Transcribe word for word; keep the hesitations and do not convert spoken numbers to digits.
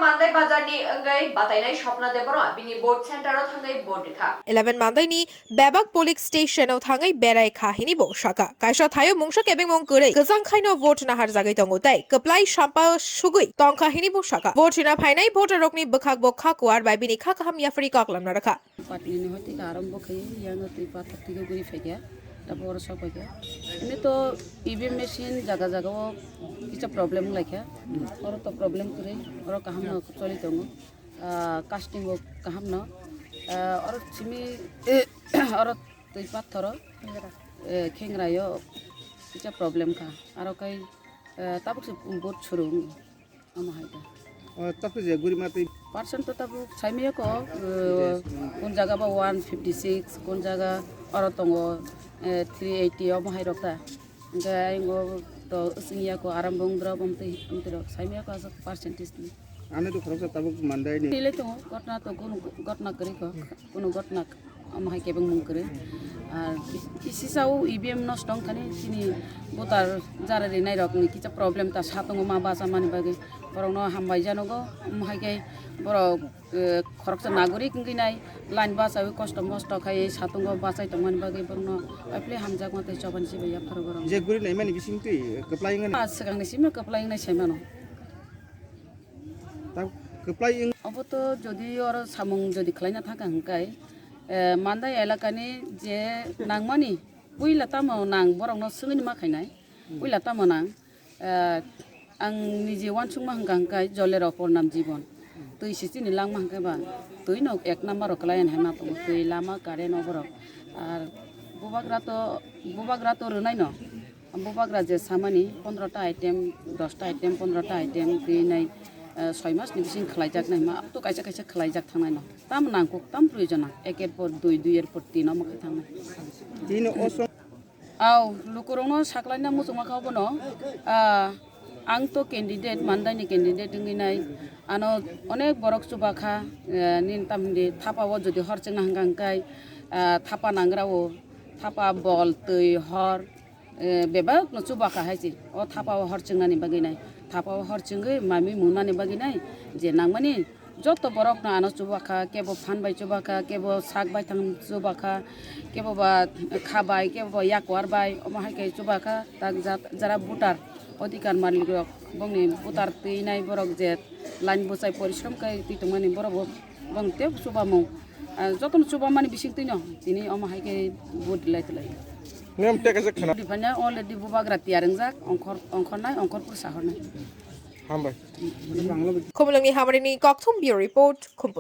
Thangnai bazarni wngwi batainai Swapna Debbarma bini vote center-o thangwi vote rikha. Eleven Mandaini bebak polling station-o thangwi berai kha hini bo sakha. Kaisa thaio mungsa kebengmung kwrwi kwchang khaino vote naharjagwi tongo tei kwplai sampa sugwi tongkha hini bo sakha. Vote rina phainai voter-rokni bwkhak bo kha kuar bai bini kha kaham yaphari kok lamna rwkha. Party ni hoti ka arambo khai yang twi pathar twi guri phaikha. Tapo oro sok paikha. Ini to E V M machine jaga jaga o kisa problem wnglaikha. Oro to problem kwrwi, oro kaham no choli tongo. Ah, casting bo kaham no. Ah, oro simi, oro twi patharo, eh, khengra yo kisa problem kha. Aro kai, eh, tabuk se vote suru. Omo hai da. O, tabuk je guri ma twi. Percent to tabuk saimaya ko, eh, kun jaga ba one fifty six, kun jaga oro tongo, eh, three eighty omo hai rok ta. Hingke ayongo to singya ko aram bong drop omtwi, omtwi rok saimaya ko aswk percentage ni. Ano to khoroksa tabuk Mandaini. Tile tongo, gotna to kun gotna kwrwi ko. Kuno gotna omo hai kebengmung kwrwi. Ar kis-, kisisa o E V M nosto wngthani chini voter jara rinai rokni kisa problem ta satongo ma bachamani bagwi. Borokno hambai janogo, omo hai khe borok, eh, khoroksa nagorik wngwi nai line bachawi kosto mosto khai satongo bachai tongmani bagwi borokno paiphle hamjakma tei chobani se bai yapharo borok. Je guri naimani bisingtwi kwplai wngmani. Ah, swkangni simi kwplai wngnai sai mano. Ta kwplai wng- Obo to jodi oro samung jodi khlaina thangkha hwnkhai, eh, Mandai elakani je nangmani puila tamo nang borokno swngwini ma khainai, puila tamo nang, eh, ang niji uansukma hwnka hwnkhai jolero pornam jibon, twi si chini langma hwnkhai ba, twi no ek number o kwlai ani hai ma tongo, twi lama current o borok, ar bubagra to, bubagra to rwnai no. Bubagra je samani pondro ta item, dos ta item, pondro ta item twi nai, eh, soi mas ni bising khlaijak nai ma, to kaisa kaisa khlaijak thangnai no. Tam nangkuk, tam proyojon nang. Ek er por dui, dui er por tin omo khe thangnai. Tini o song- Au, lukurokno saklaina muchungma kha bono, ah, ang to candidate, Mandai ni candidate wngwi nai. Ano onek borok chubakha, eh, nini tamni thapa o jodi hor chengna hwnka hwnkhai, ah, thapa nangra o, thapa bol, twi, hor, eh, bebak no chubakha hai se. O thapa o hor chengnani bagwi nai. Thapa o hor chengwi mami mungnani bagwi nai. Je nangmani joto borok no ano chubakha, kebo phan bai chubakha, kebo sak bai thang chubakha, kebo ba kha bai, kebo ba yakwar bai, omo hai khe chubakha. Tak jat-, jara voter, odhikar malik rok, bongni voter twi nai borok je line bwchai porishrom khe twi tongmani borok bo bong tei chubamung. Ah, jotono chubamani bisingtwino tini omo hai khe vote rwlai twlai. Niyom tei kaisa khna. Dipanya already bubagra tiyar wngjak, ongkhor, ongkhornai, ongkhorpor sahornai. Hambai. Khumulwngni Hamreni Kokthum Bureau Report, Khumpui.